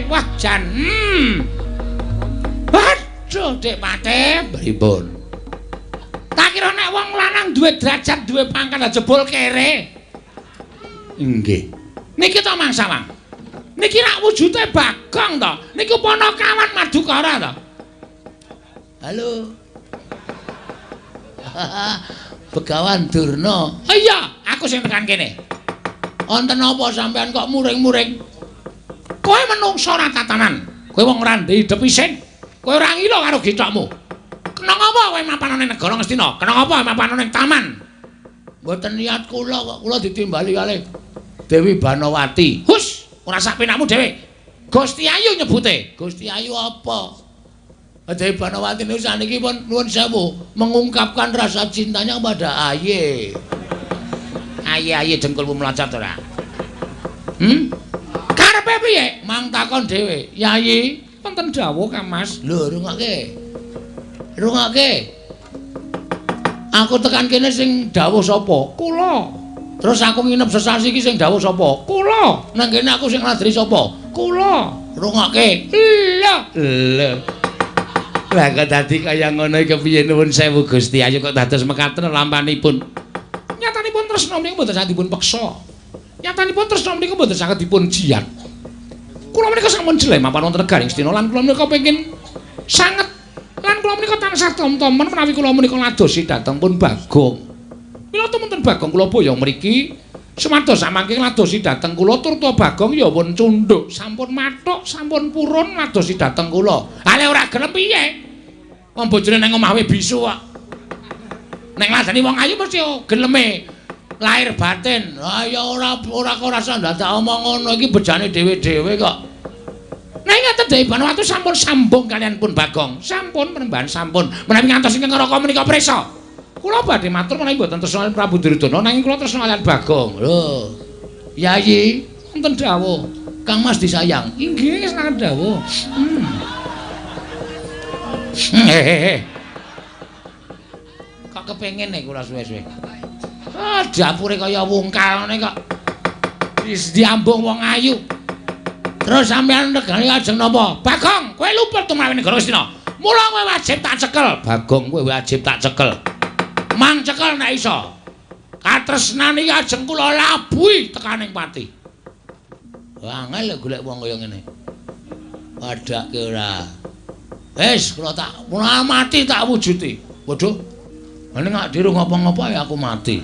Wah, jan. Waduh, Dik Patih, pripun? Tak kira nek wong lanang duwe derajat, duwe pangkat jebul kere. Nggih. Niki to Mang Sawang. Niki rak wujude Bagong to. Niku panakawan Madukara to. Halo. Begawan Durna. Iya, aku sing tekan kene. Wonten apa sampean kok muring-muring? Kowe menungsa ora tatanan. Kowe wong ora ndek isin. Kowe ora ngila karo gethokmu. Kena ngapa kowe mapan ning negara Ngastina? Kena ngapa mapan ning taman? Mboten niat kula kok, kula ditimbali kalih Dewi Banowati. Hus, ora sak penakmu dhewe. Gusti Ayu nyebute. Gusti Ayu apa? Dewi Banowati niku saniki pun nuwun sewu mengungkapkan rasa cintanya kepada Aye. Aye-aye dengkulmu mlocot ora? Karepe piye? Mang takon dhewe. Yayi, wonten dawuh Kang Mas. Lho, rungokke. Rungokke. Aku tekan kene sing dawuh sapa? Kula. Terus aku nginep sesasi iki sing dawuh sapa? Kula. Nang kene aku sing ngladri sapa? Kula. Rungokke. Lho. Lho. Lah kok dadi kaya ngono iki kepiye nuwun sewu Gusti Ayu kok dados mekaten lampanipun. Nyatanipun tresna menika mboten saged dipun peksa. Nyatanipun tresna menika mboten saged dipun jiat. Kula menika sampun jeleh mapan wonten negari Ngastina lan kula menika pengin sanget lan kula menika tansah tom-tomen menawi kula menika ladosi dhateng pun Bagong. Mila tumunten Bagong kula boyong mriki sumados samangke ladosi dhateng kula turta Bagong ya pun cundhuk, sampun mathuk, sampun purun ladosi dhateng kula. Ale ora gelem piye? Wong bojone nang omah wae bisu kok. Nek ngladeni wong ayu mesti geleme lahir batin. Ah ya ora ora kok rasa ndadak omong ngono iki bejane dhewe-dhewe kok. Nah ngaten Dewi Banowati sampun sambung kalian pun Bagong. Sampun penembahan sampun. Menawi ngantos ingkang neraka menika prisa. Kula badhe matur menawi mboten tresna Prabu Duryudana nanging kula tresna kalian Bagong. Lho. Yayi, wonten dawuh. Kang Mas disayang. Inggih, sangat dawuh. Hehehe. Kok kepengin nek kula suwe-suwe. Ah, dapure kaya wungkal ngene kok. Wis diambung wong ayu. Terus sampean regane ajeng napa? Bagong, kowe luput tumrap negara Ngastina. Mula kowe wajib tak cekel. Bagong, kowe wajib tak cekel. Mang cekel nek iso. Katresnan iki ajeng kula labuhi tekaning pati. Angel golek wong kaya ngene. Padake ora. Wis kula tak mati tak wujuti. Waduh. Nek gak dirung ngapa-ngapa ya aku mati.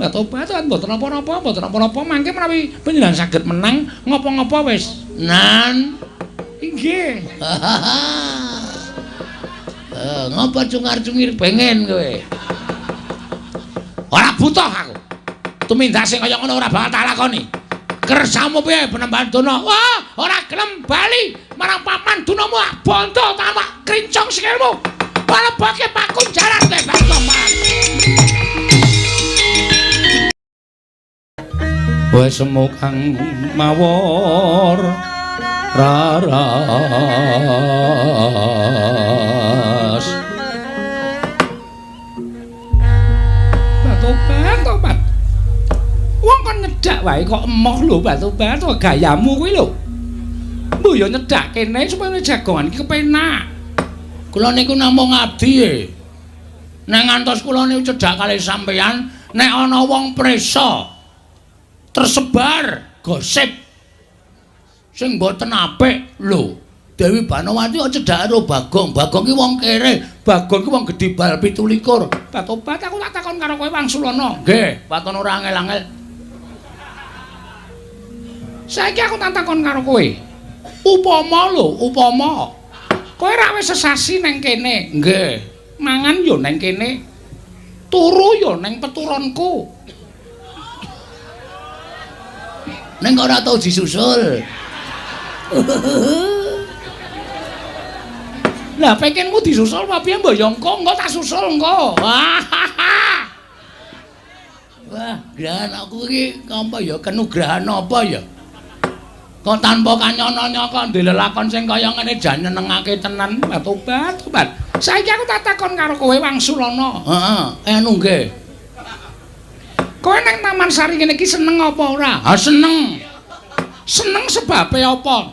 Tobat mboten napa-napa, mboten napa-napa mangke menawi panjenengan saged menang ngapa-ngapa wis. Nan. Inggih. Ngapa cungar-cungir pengen kowe? Ora butuh aku. Tumindak sing kaya ngono ora bakal tak lakoni. Kersamu piye Penembahan Dana? Wah, ora gelem bali marang paman dunamu bondo tamak krincong sikilmu. Palebake pakunjaran kowe Bagong. Wis semu kang mawar raras. Batobat, tobat. Wong kon nyedak wae kok emoh lho Batobat, gayamu kuwi lho. Mbuh ya nyedak kene supaya jagongan iki kepenak. Kula niku namung abdi e. Nek ngantos kula niku cedhak kalih sampeyan, nek ana wong prisa tersebar gosip sing mboten apik lho. Dewi Banowati kok cedhak karo Bagong. Bagong ki wong kere, Bagong ki wong gedhe bal 27. Batobat aku tak takon karo kowe Wangsulana. Nggih, waton ora angel-angel. Saiki aku tak takon karo kowe. Upama lho, upama kowe ra wis sesasi nang kene. Nggih. Mangan yo nang kene. Turu yo nang peturonku. Neng kok ora tau disusul. Lah pengenmu disusul apa piye mbok yo engko, engko tak susul engko. Wah, grahan aku iki apa ya kenugrahan apa ya? Kok tanpa kanyana kok ndek lelakon sing kaya ngene jan nyenengake tenan. Tobat, tobat. Saiki aku tak takon karo kowe Wangsulana. Heeh, anu nggih. Kowe nang Taman Sari ngene iki seneng apa ora? Ha seneng. Seneng sebabe apa?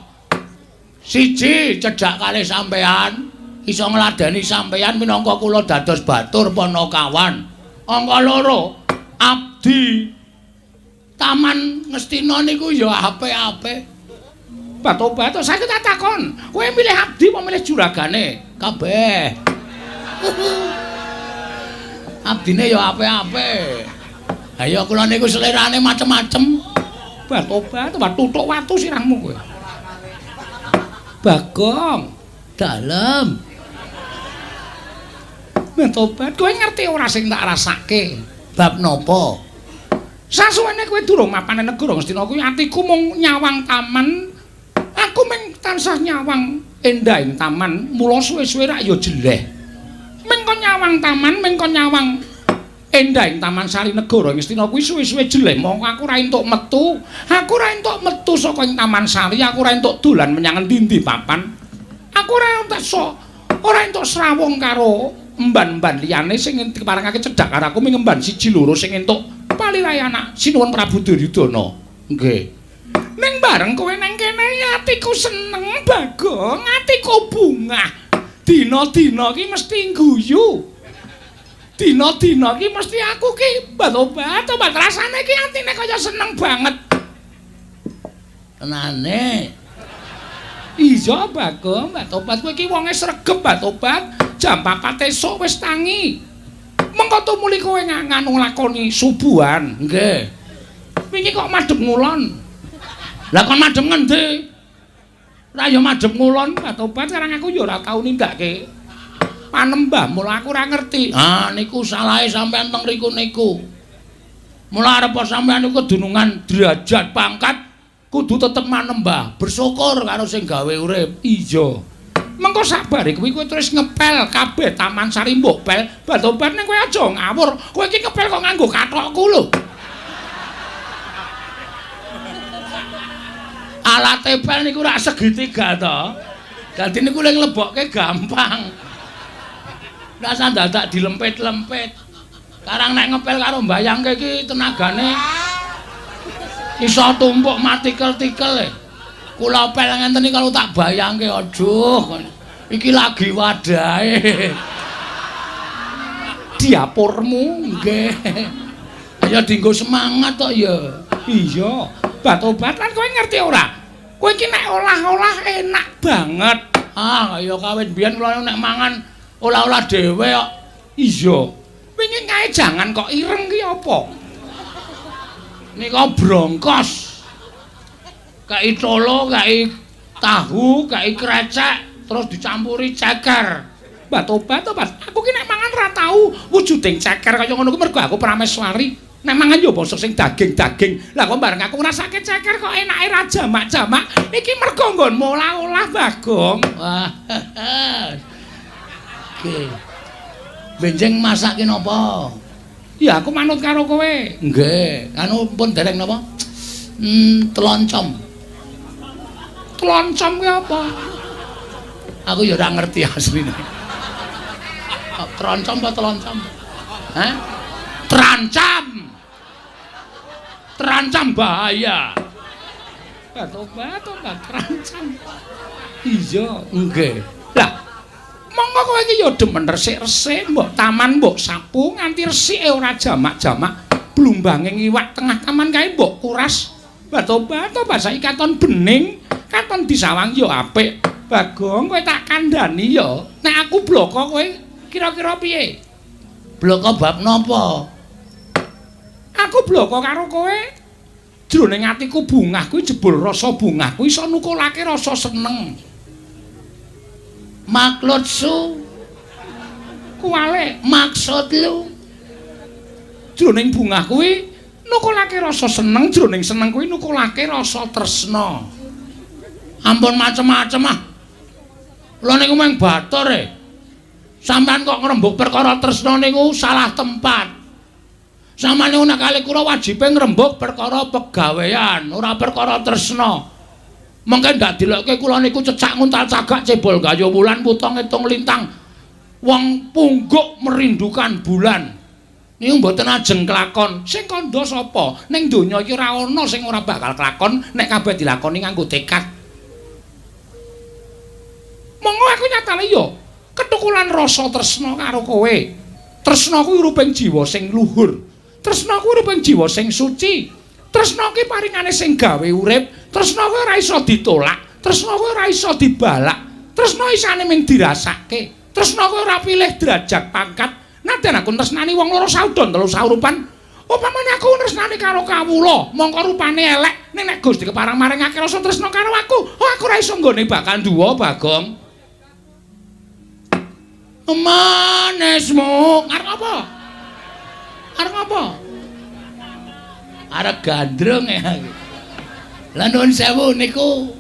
Siji cedhak kalih sampean, iso ngladeni sampean minangka kula dados batur panakawan. Angka loro, abdi Taman Ngastina niku ya apik-apik. Batobat saiki tak takon, kowe milih abdi apa milih juragane? Kabeh. Abdine ya apik-apik. Ha ya kula niku selerane macem-macem. Batobat, tutuk watu sirahmu kowe. Bagong, dalem. Batobat, kowe ngerti ora sing tak rasake? Bab napa? Sasuwene kowe durung mapan nang negara Ngastina kuwi atiku mung nyawang taman. Aku mung tansah nyawang endahing taman, mula suwe-suwe rak ya jeleh. Ming kon nyawang taman, ming kon nyawang endahing Taman Sari Negara Ngastina kuwi suwe-suwe jeleh, mongko aku ora entuk metu. Aku ora entuk metu saka ing Taman Sari, aku ora entuk dolan menyang endi-endi papan. Aku ora entuk ora entuk srawung karo emban-emban liyane sing diparengake cedhak karo aku ming emban siji loro sing entuk palirahe anak Sinuwun Prabu Duryudana. Nggih. Ning bareng kowe nang kene atiku seneng, Bagong, atiku bungah. Dina-dina ki mesti ngguyu. Dina-dina ki mesti aku ki batobat-obat rasane ki atine kaya seneng banget. Tenane. Iya, Bagong, batobat kowe ki wonge sregep batobat. Jam 4 esuk wis tangi. Mengko tumuli kowe nganu nglakoni subuhan. Nggih. Wingi kok madhep ngulon. Lah kon madhep ngendi? Lah ya madhep ngulon batobat sekarang aku ya ora tau nindakake panembah, mula aku ora ngerti. Ah niku salahe sampean teng riku niku. Mula arep sampean niku kedunungan derajat pangkat kudu tetep manembah, bersyukur karo sing gawe urip. Iya. Mengko sabare kuwi kowe terus ngepel kabeh Taman Sari mbok pel, batobat ning kowe aja ngawur. Kowe iki ngepel kok nganggo kathokku lho. Alate pel niku rak segitiga to. Dadi niku lek nglebokke gampang. Rasa dadak dilempit-lempit. Karang nek ngepel karo mbayangke iki tenagane iso tumpuk matikel-tikel e. Kula pel ngenten iki kalau tak bayangke aduh iki lagi wadahe. Diapurmu nggih. Ayo dienggo semangat tok ya. Iya. Batobat lan kowe ngerti ora? Kowe iki nek olah-olah enak banget. Ah, ya kawit biyen kula nek mangan olah-olah dhewe kok. Iya. Wingi kae jangan kok ireng ki apa? Nika brongkos. Kai tolo, kai tahu, kai krecek, terus dicampuri ceker. Batobat, obat. Aku ki nek mangan ora tau wujuding ceker kaya ngono kuwi mergo aku prameswari. Nek mangan yo basa sing daging-daging. Lah kok bareng aku ngrasake ceker kok enake ra jamak-jamak. Iki mergo nggonmu olah-olah, Bagong. Wah. Oke. Benjing masake napa? Ya aku manut karo kowe. Nggih. Anu pun dereng napa? Teloncom. Teloncom ki apa? Aku ya ora ngerti asline. Troncom apa teloncom? Hah? Terancam. Terancam bahaya. Batobat terancam. Iya, nggih. Lah, monggo kowe iki ya demen resik-resik, mbok taman mbok sapu nganti resike ora jamak-jamak. Blumbange ngiwak tengah taman kae mbok kuras. Batobat saiki katon bening, katon disawang ya apik. Bagong kowe tak kandhani ya. Nek aku bloko kowe kira-kira piye? Bloko bab napa? Aku bloko karo kowe. Jroning atiku bungah kuwi jebul rasa bungah kuwi iso nukulake rasa seneng. Maksud su kuwale maksud lu. Jroning bungah kuwi nukulake rasa seneng, jroning seneng kuwi nukulake rasa tresna. Ampun macem-macem ah. Kula niku mung batur e. Sampeyan kok ngrembug perkara tresna niku salah tempat. Sampeyan niku nek kalih kula wajibe ngrembug perkara pegawean, ora perkara tresna. Mengke ndak dilokke kula niku cecak nguntal cagak cebol gayo wulan puta ngitung lintang. Wong pungguk merindukan bulan. Niku mboten ajeng kelakon. Sing kandha sapa? Ning donya iki ora ana sing ora bakal kelakon nek kabeh dilakoni nganggo tekad. Nyatane ya ketukulan rasa tresna karo kowe. Tresna kuwi ruping jiwa sing luhur. Tresna kuwi ruping jiwa sing suci. Tresna kuwi paringane sing gawe urip. Tresna kuwi ora iso ditolak. Tresna kuwi ora iso dibalak. Tresna isane mung dirasake. Tresna kuwi ora pilih derajat pangkat. Nadyan aku tresnani wong loro saudon telu saurupan. Upamane aku tresnani karo kawula, mongko rupane elek, ning nek Gusti kepareng maringake rasa tresna karo aku, oh aku ora iso nggone bakal duwa, Bagong. Manismu arep apa? Arep apa? Arep gandrung ya. Lah nuwun sewu niku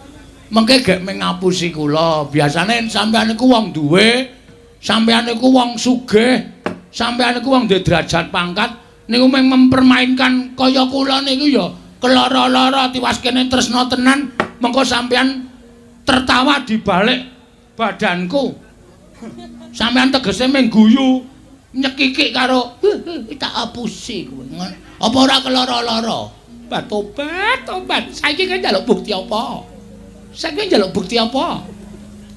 mengke gek mengapusi kula. Biasane sampeyan niku wong duwe, sampeyan niku wong sugih, sampeyan niku wong duwe derajat pangkat, niku mung mempermainkan kaya kula niku ya kelara-lara tiwas kene tresna tenan, mengko sampeyan tertawa di balik badanku. Sampeyan tegese mung guyu nyekikik karo tak apusi kowe. Apa ora kelara-lara? Tobat, tobat. Saiki kowe njaluk bukti apa? Saiki njaluk bukti apa?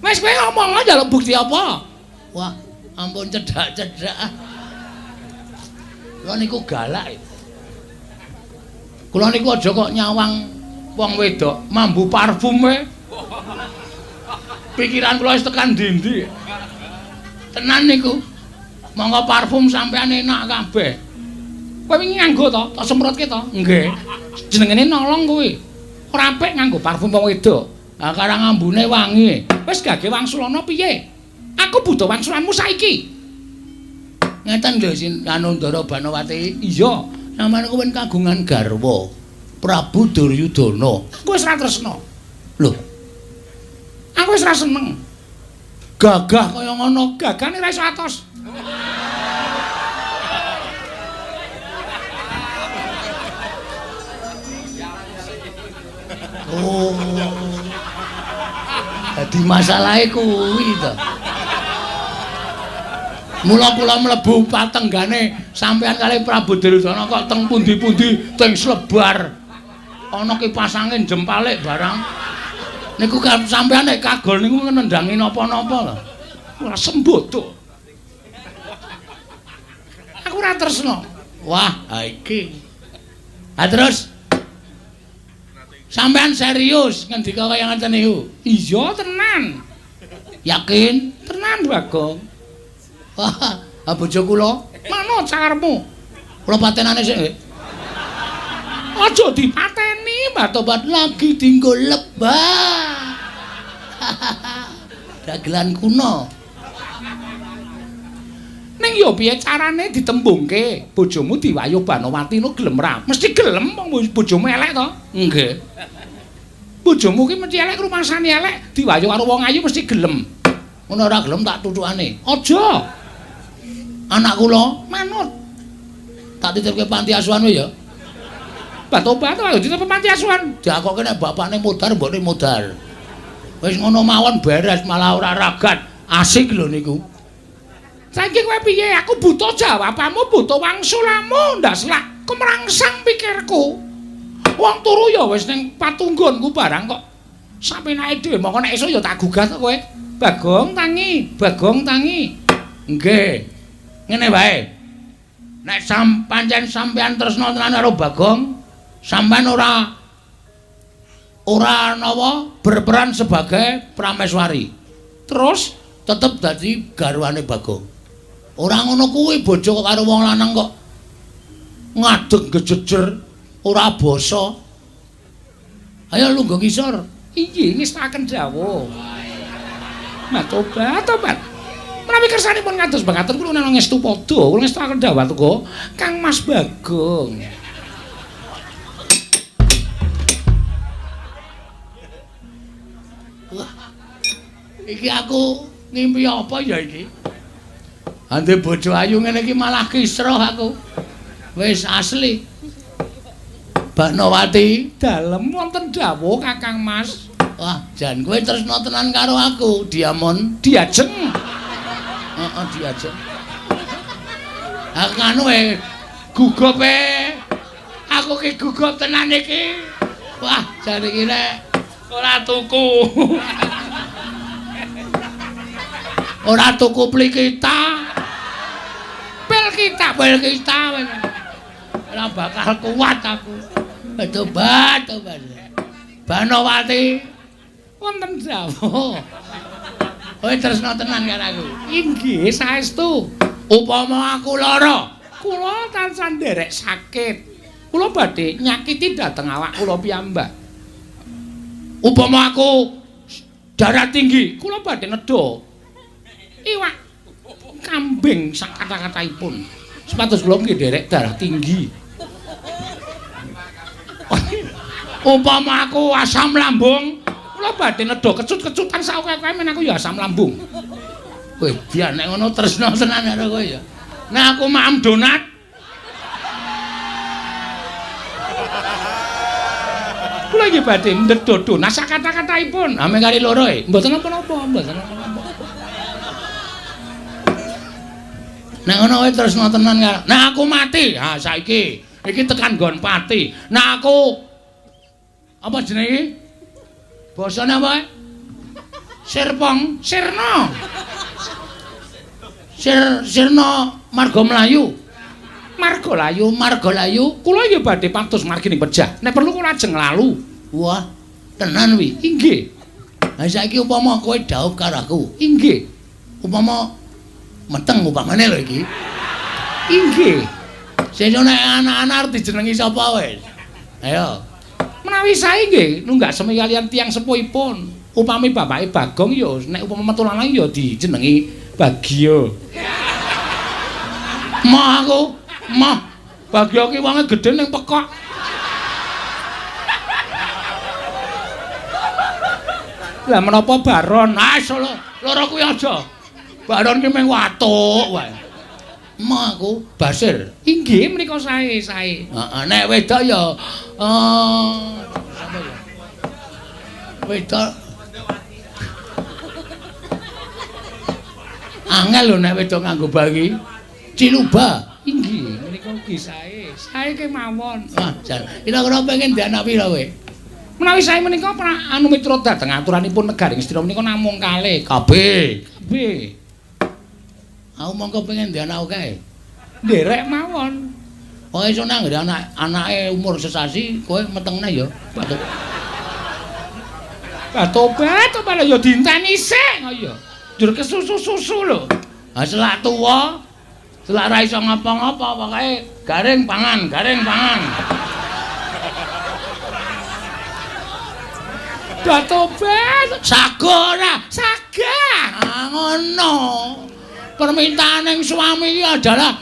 Wis kowe ngomong njaluk bukti apa? Wah, ampun cedhak-cedhak. Kula niku galak. Kula niku aja kok nyawang wong wedok mambu parfum we. Pikiran kula wis tekan ndi-ndi. Tenan niku. Monggo parfum sampean enak kabeh. Kowe wingi nganggo to? Tak semprotke to? Nggih. Jenengene nolong kuwi. Ora apik nganggo parfum wong wedok. Ha karang ambune wangi. Wis gage wangsulana piye? Aku butuh wangsulanmu saiki. Ngeten lho sin anu Ndara Banowati. Iya, sampeyan kuwi kagungan garwa Prabu Duryudana. Aku wis ora tresna. Lho. Aku wis ora seneng. Gagah kaya ngono, gagane ora iso atos. Oh. Dadi masalahe kuwi to. Mula kula mlebu patenggane sampeyan kalih Prabu Duryudana kok teng pundi-pundi teng slebar. Ana kipas angin jempalik barang. Niku sampeyan nek kagol niku nendangi napa-napa lho. Ora sembodo. Aku ora tresna. Wah, ha iki. Ha terus sampeyan serius ngendika kaya ngoten niku? Iya, tenan. Yakin? Tenan, Bagong. Wah, ha bojo kula manut sakarepmu. Kula patenane sik nggih. Aja dipateni, Mbah Tobat lagi dinggo lebah. Dagelan kuno. Ning ya piye carane ditembungke? Bojomu diwayuh Banowati no gelem ra? Mesti gelem wong bojomu elek to? Nggih. Bojomu ki mesti elek, rumasane elek, diwayuh karo wong ayu mesti gelem. Ngono ora gelem tak tuthukane. Aja. Anak kula manut. Tak titipke panti asuhan wae ya. Tobat ayo dititipke panti asuhan. Diakoke nek bapakne modar mbokne modar. Wis ngono mawon beres malah ora ragat. Asik lho niku. Saiki kowe piye? Aku butuh jawabanmu, butuh wangsulamu, ndak selak kemrangsang pikirku. Wong turu ya wis ning patunggonku barang kok. Sapenake dhewe mongko nek esuk ya tak gugah to kowe. Bagong tangi, Bagong tangi. Nggih. Ngene wae. Nek pancen sampeyan tresna tenan karo Bagong, sampeyan ora nawa berperan sebagai prameswari. Terus tetep dadi garwane Bagong. Ora ngono kuwi bojo kok karo wong lanang kok ngadeg gejejer ora basa. Ayo lungguh ngisor. Iya, ngestaken dawuh. Nah, tobat, tobat. Menawi kersanipun ngantos bangaten kula ngestu padha, kula ngestaken dawuh tuka Kang Mas Bagong. Wah. Iki aku ngimpi apa ya iki? Ande bojo ayu ngene iki malah kisruh aku. Wis asli. Banowati dalem wonten dawuh Kakang Mas. Wah, jan kowe tresna tenan karo aku, Diamon. Diajeng. Heeh, diajeng. Aku anu gugup e. Aku ki gugup tenan iki. Wah, jan iki nek ora tuku. Ora tuku plikita. Pil kita, pil kita. Ora bakal kuat aku. Tobat, tobat. Banowati wonten dawuh. Kowe tresna tenan karo aku. Inggih, saestu. Upama aku lara, kula tansah nderek sakit. Kula badhe nyakiti dhateng awak kula piyambak. Upama aku darah tinggi, kula badhe nedha iwak kambing sak kata-kataipun. Supados kula nggih nderek darah tinggi. Upama aku asam lambung, kula badhe nedha kecut-kecutan sak akeh-akeh men aku ya asam lambung. Weh, dia nek ngono tresna tenan karo kowe ya. Nek aku maem donat, kula nggih badhe ndedha donat sak kata-kataipun. Ame kali loro e. Mboten napa-napa, mboten napa-napa. Nek ngono kowe tresna tenan karo. Nek aku mati, ha saiki iki tekan nggon pati. Nek aku apa jenenge iki? Basane apa? Sirpong, sirna. Sirna marga Melayu. Marga Layu, marga Layu. Kula nggih badhe pados margi ning pejah. Nek perlu kula ajeng lalu. Wah, tenan wi. Inggih. Ha saiki upama kowe dhaup karo aku. Inggih. Upama meteng upamane lho iki. Inggih. Sesuk nek anak-anak arep dijenengi sapa wis? Ayo. Menawi sae nggih nunggak semi kaliyan tiyang sepuhipun. Upami bapake Bagong ya nek upama metu lanang ya dijenengi Bagio. Mah aku, mah. Bagio ki wonge gedhe ning pekok. Lah menapa Baron? Ah, loro kuwi aja. Baron ki mung watuk wae. Mah aku Basir. Inggih menika sae, sae. Heeh, nek wedok ya sapa ya? Wedok angel lho nek wedok nganggo bayi. Ciluba. Inggih, menika ugi sae. Sae kemawon. Wah, jan. Kira-kira pengen duwe anak pira kowe? Menawi sae menika anu miturut dhateng aturanipun negari Ngastina menika namung kalih. KB. KB. Aku mongko pengen duwe anak akeh. Nderek mawon. Pokoke iso nang anak anake umur sesasi kowe metengne ya. Batuk. Batobat apa ya dienteni sik kaya. Njur kesusu-susu lho. Ha selak tuwa, selak ra iso ngapa-ngapa pokoke garing pangan, garing pangan. Batobat sago ora? Sagah. Ah ngono. Permintaan yang suami iki adalah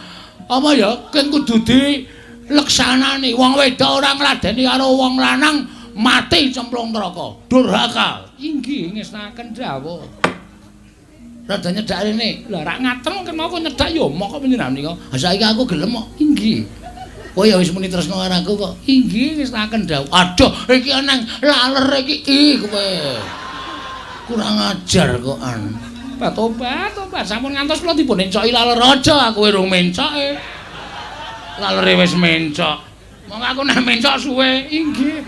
apa ya keng kudu dileksanani. Wong wedok ora ngladeni karo wong lanang mati cemplung neraka. Durhaka. Inggih ngestakaken dawuh. Rada nyedak rene. Lah rak ngaten kena kok nyedak ya mok kok panjenengan nika. Ha saiki aku gelem kok. Inggih. Kowe ya wis muni tresna karo aku kok. Inggih ngestakaken dawuh. Aduh, iki nang laler iki ih kowe. Kurang ajar kok an. Tobat, tobat sampun ngantos kula dipun encoki laler aja aku urung mencoke. Lalere wis mencok. Monggo aku nek mencok suwe. Inggih.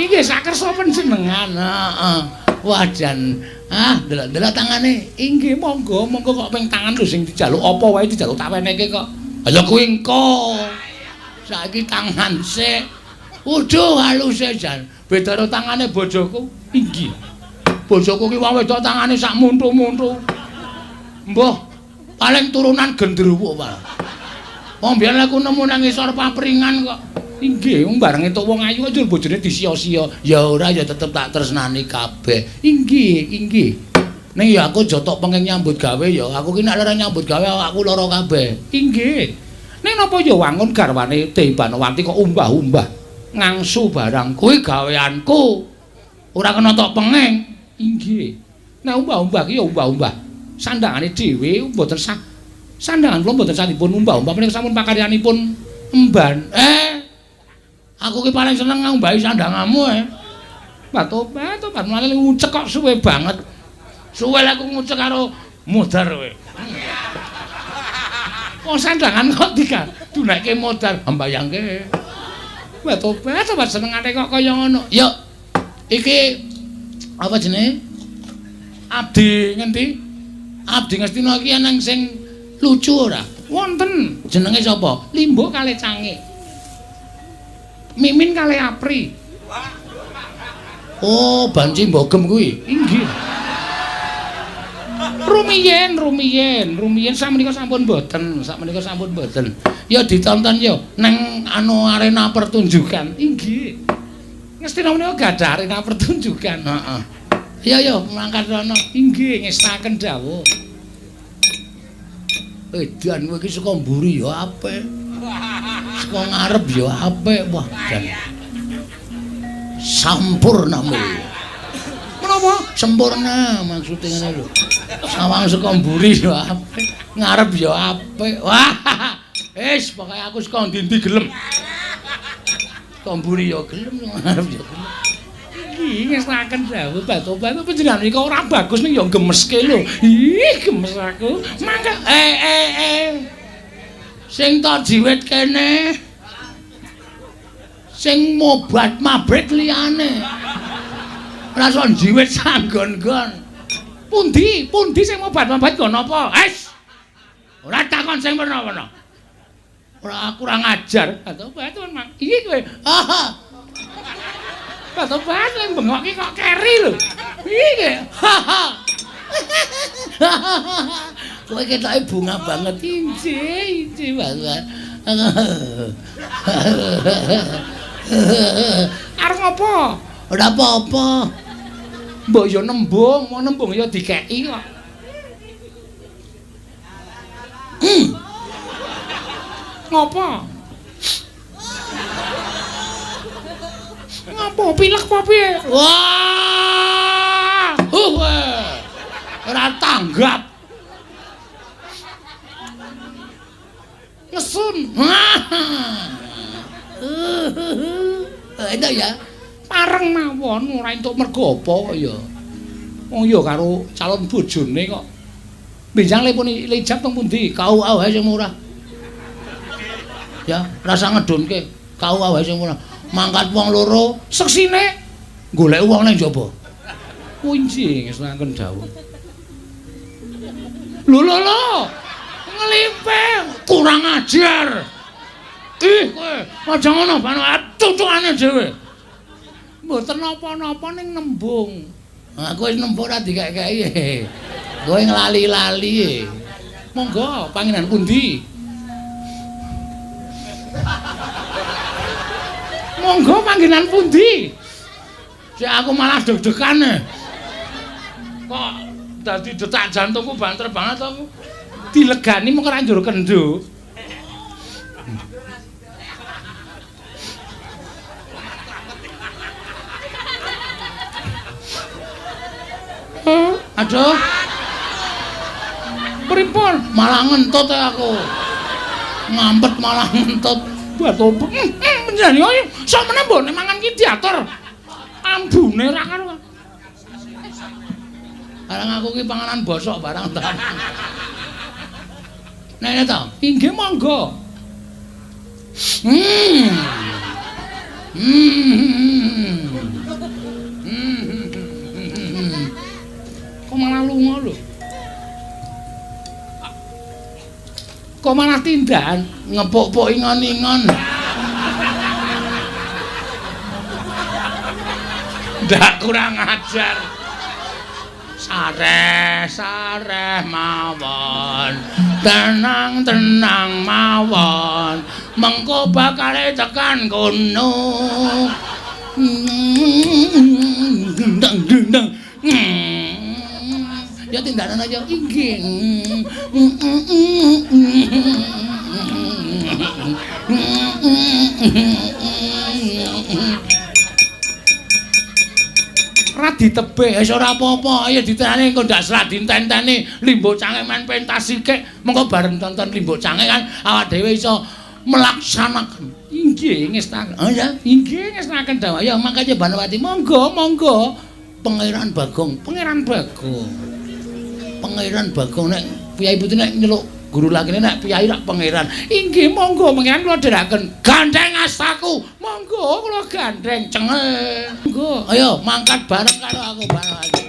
Inggih sakersa panjenengan. Heeh. Wah jan. Ah, delok-delok tangane. Inggih monggo, monggo kok ping tangan lho sing dijaluk apa wae dijaluk tak wenehke kok. Ha ya kuwi engko. Saiki tangan sik. Uduh haluse jan. Beda karo tangane bojoku. Inggih. Bojoku ki wong wedok tangane sak muntu-muntu. Mbah, paling turunan gendruwo, Pak. Wong biyen aku nemu nang ngisor papringan kok. Inggih, wong bareng entuk wong ayu kok njur bojone disia-sia. Ya ora ya tetep tak tresnani kabeh. Inggih, inggih. Ning ya aku aja tok pengen nyambut gawe ya. Aku ki nek lara nyambut gawe awakku lara kabeh. Inggih. Ning napa ya wangun garwane Dewi Banowati kok umbah-umbah ngangsu barang kuwi gaweanku. Ora kena tok penging. Inggih. Nek umbah-umbah ki ya umbah-umbah. Sandangane dhewe mboten sah. Sandangan kula mboten sah dipun umbah-umbah menika sampun pakaryanipun emban. Aku ki paling seneng ngumbahi sandanganmu eh. Batobat, tobat mulane ngucek kok suwe banget. Suwe lek aku ngucek karo modar kowe. Wong sandangan kok digadunekke modar, mbayangke. Batobat, tobat senengane kok kaya ngono. Yo. Iki apa jenenge? Abdi ngendi? Abdi Ngastina iki eneng sing lucu ora? Wonten. Jenenge sapa? Limbo kalih Cangik. Mimin kalih Apri. Oh, banci mbogem kuwi. Inggih. Rumiyin, rumiyin, rumiyin sakmenika sampun boten, sakmenika sampun boten. Ya ditonton ya neng anu arena pertunjukan. Inggih. Ngastina menika gadah arena pertunjukan. Heeh. Ya ya mangkat rono. Inggih, ngestaken dawuh. Edan kowe iki saka mburi ya apik. Saka ngarep ya apik. Wah, jan. Sampurna mulya. Menapa? Sempurna maksude ngene lho. Sawang saka mburi ya apik, ngarep ya apik. Wah. Wis pokoke aku saka ndi-ndi gelem. Saka mburi ya gelem, ngarep ya gelem. Iki ngestaken dawuh batu-batu panjenengan menika ora bagus ning ya gemeske lho. Ih, gemes aku. Mangga Sing tak jiwit kene. Sing mobat mabit liyane. Ora iso njiwit sanggon-gon. Pundi? Pundi sing mobat-mabit nggon apa? Wis. Ora takon sing werna-werna. Ora kurang ajar. Batu-batu mang. Iki kowe. Batu-batu yang bengok iki kok keri lho. Iki. Kowe ketoke bunga banget. Injih, injih banget. Arep ngopo? Ora apa-apa. Mbok ya nembung, mau nembung ya dikeki kok. Ngopo? Ngopo pilek apa piye? Wah! Ora tanggap. Ngesun. Enak ya. Pareng mawon ora entuk mergo apa kok ya. Wong ya karo calon bojone kok. Benjang lepun lijab teng pundi? KUA wae sing murah. Ya, rasa ngedunke. KUA wae sing murah. Mangkat wong loro, seksine golek wong ning jaba. Kunci ngesungaken dawuh. Lho lho lho. Ngelipe kurang ajar. Ih kowe, aja ngono bano tutukane dhewe. Mboten napa-napa ning nembung. Aku wis nembung ora dikek-keki. Kowe nglali-lali. Monggo pangenan pundi? Monggo panggenan pundi? Sik aku malah deg-degan. Kok dadi detak jantungku banter banget aku. Dilegani mung ora njur kendho. Aduh. Pripun? Malah ngentut aku. Ngampet malah ngentut. Batu panjenengan iki sakmene mbok nek mangan ki diatur. Ambune ra karo. Barang aku ki panganan bosok barang ta. Nene ta? Inggih monggo. Kok malah lunga lho? Kok malah tindakan ngepuk-puk ingon-ingon. Ndak kurang ajar. Sareh, sareh mawon. Tenang, tenang mawon. Mengko bakale tekan kono. Dendang, dendang. Ya tindakan aja. Inggih. Ra ditebih wis ora apa-apa, ayo ditenani engko ndak serat dintenteni Limbuk Cangik main pentas sithik, mengko bareng tonton Limbuk Cangik kan awak dhewe iso melaksanakan. Inggih ngestaken. Oh ya, inggih ngestaken dawuh. Ya mangkane Banowati, monggo monggo. Pangeran Bagong, Pangeran Bagong. Pangeran Bagong nek piyai putri nek nyeluk guru lakine nek piyai rak pangeran. Inggih monggo pangeran kula dherekaken. Gandeng astaku. Monggo kula gandeng cengel. Monggo. Ayo mangkat bareng karo aku Banowati.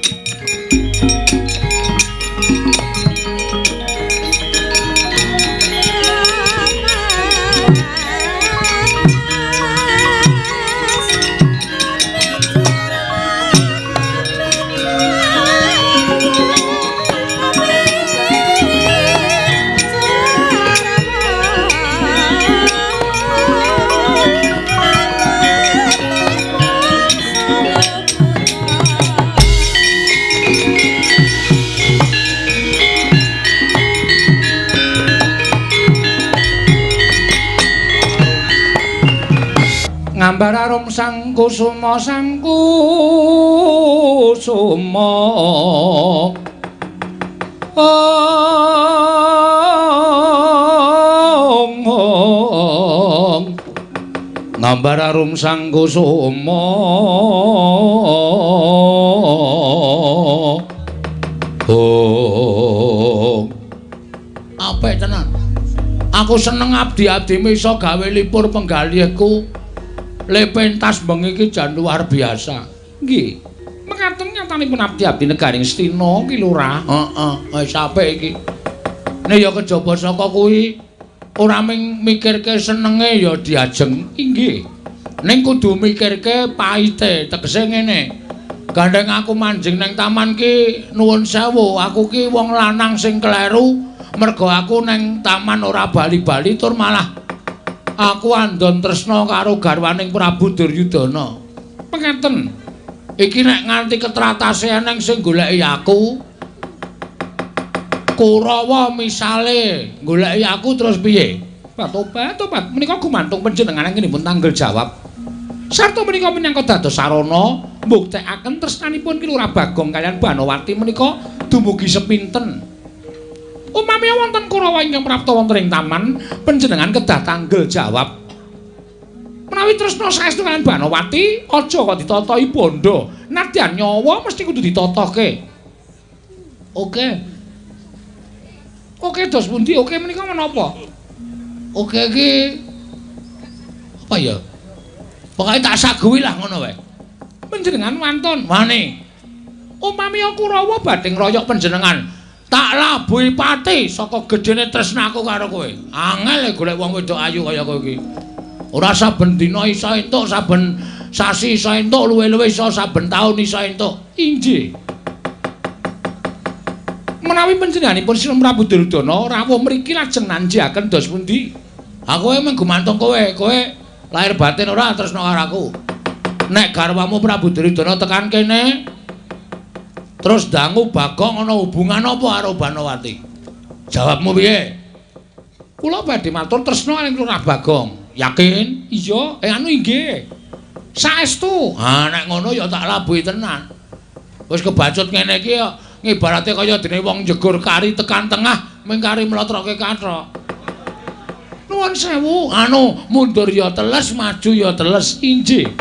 Ngambar arum sang kusuma sang kusuma. Ong ong. Ngambar arum sang kusuma. Oh. Apik tenan. Aku seneng abdi-abdimu iso gawe lipur penggalihku. Le pentas bengi iki jan luar biasa. Nggih. Mekaten nyatanipun abdi-abdi negaring Stina ki Lurah. Heeh, wis apik iki. Nek ya kejaba saka kuwi ora ming mikirke senenge ya diajeng. Inggih. Ning kudu mikirke paite, tegese ngene. Gandeng aku manjing nang taman ki nuwun sewu, aku ki wong lanang sing kleru mergo aku nang taman ora bali-bali tur malah aku andon tresna karo garwaning Prabu Duryudana. Mekaten. Iki nek nganti ketratase eneng sing goleki aku, Kurawa misale goleki aku terus piye? Tobat, tobat. Menika gumantung panjenengan anggenipun tanggel jawab. Sarta menika minangka dados sarana mbuktekaken tresnanipun Ki Lurah Bagong kaliyan Banowati menika dumugi sepinten. Upami wonten Kurawa ingkang prapta wonten ing taman, panjenengan kedah tanggel jawab. Menawi tresna saestu kaliyan Banowati, aja kok ditatahi bondo. Nadyan nyawa mesti kudu ditatohke. Oke. Oke dos pundi? Oke menika menapa? Oke iki apa ya? Pokoke tak saguhi lah ngono wae. Panjenengan wantun. Wani. Upami Kurawa badhe ngroyok panjenengan, tak labuhi pati saka gedene tresnaku karo kowe. Angel golek wong wedok ayu kaya kowe iki. Ora saben dina iso entuk, saben sasi iso entuk, luwe-luwe iso saben taun iso entuk. Inggih. Menawi panjenenganipun Sinun Prabu Duryudana rawuh mriki lajeng nanjiaken dos pundi? Aku emang gumantung kowe, kowe lahir batin ora tresna karo aku. Nek garwamu Prabu Duryudana tekan kene terus dangu Bagong ana hubungan apa karo Banowati? Jawabmu piye? Kula badhe matur tresna kaliyan Lurah Bagong. Yakin? Iya, anu inggih. Saestu. Ha nek ngono ya tak labuhi tenan. Wis kebacut ngene iki ya ngibarate kaya dene wong njegur kari tekan tengah ming kari mlotroke kathok. Nuwun sewu. Anu mundur ya teles, maju ya teles. Inggih.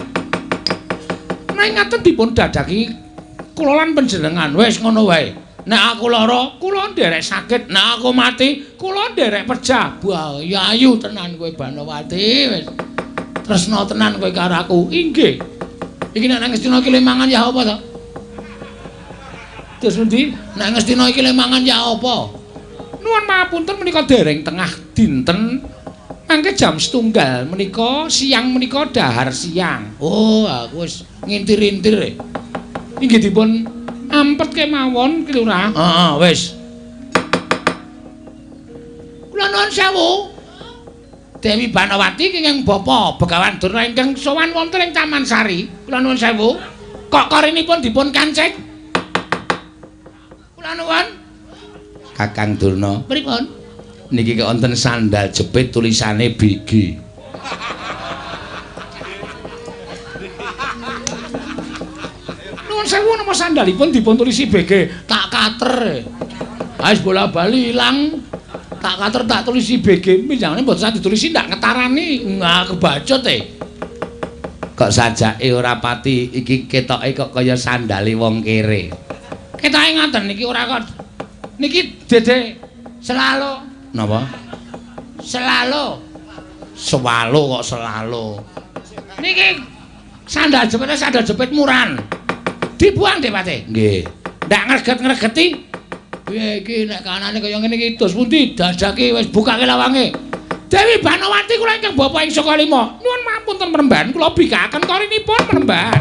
Nek ngaten dipun dadaki kula lan panjenengan wis ngono wae. Nek aku lara, kula nderek sakit. Nek aku mati, kula nderek pejah. Wah, ya ayu tenan kowe Banowati wis. Tresna tenan kowe karo aku. Inggih. Iki nek nang Ngastina iki le mangan ya apa to? Terus pundi? Nek Ngastina iki le mangan ya apa? Nuwun mapunten menika dereng tengah dinten. Mangke jam 1:30 menika siang menika dahar siang. Oh, aku wis ngintir-intir. Inggih dipun ampet kemawon Ki Lurah. Heeh, wis. Kula nuwun sewu. Dewi Banowati kenging bapa Begawan Durna ingkang sowan wonten ing Taman Sari. Kula nuwun sewu. Kok korinipun dipun kancik? Kula nuwun. Kakang Durna. Pripun? Niki wonten sandal jepit tulisane BG. Nuwun sewu napa sandalipun dipun tulisi BG? Tak kater. Wis bola-bali ilang. Tak kater tak tulisi BG. Minjangane mboten sah ditulisi ndak ngetarani. Nah, kebacut e. Kok sajake ora pati iki ketoke kok kaya sandale wong kere. Ketoke ngaten niki ora kok. Niki dede selalu. Napa? Selalu. Swalo kok selalu. Niki sandal jepite sandal jepit muran. Dibuang deh Pate. Nggih. Ndak ngreget-ngregeti. Piye iki nek kanane kaya ngene iki dos pundi? Dadake wis bukake lawange. Dewi Banowati kula ingkang bapa ing saka lima. Nuwun mapunten meremban kula bikakaken korinipun meremban.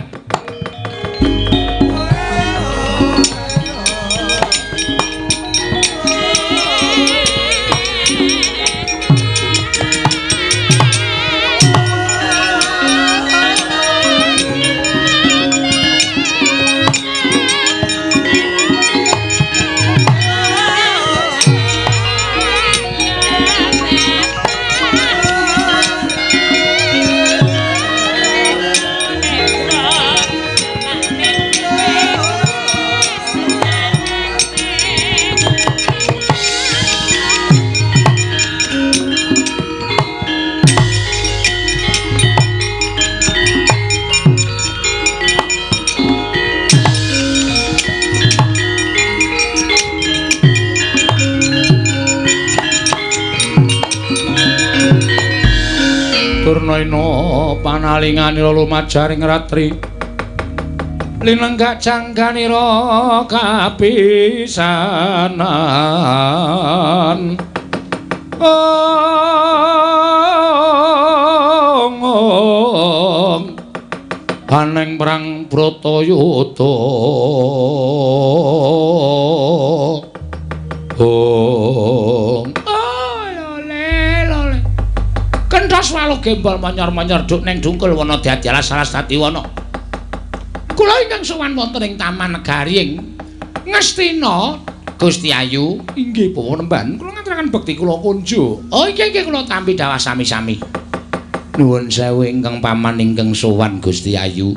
Durna ina panalinganira lumajaring ratri linenggak jangganira kapisanan. Ong aneng perang Bratayuda. Ong lole lole kenthos walu gembol manyor-manyor duk neng dungkul wana dadi alas alas dadi wana. Kula ingkang sowan wonten ing Taman Negari ing Ngastina Gusti Ayu inggih panembahan kula ngaturaken bekti kula kunjuk. Oh inggih inggih kula tampi dawah sami-sami. Nuwun sewu ingkang paman ingkang sowan Gusti Ayu.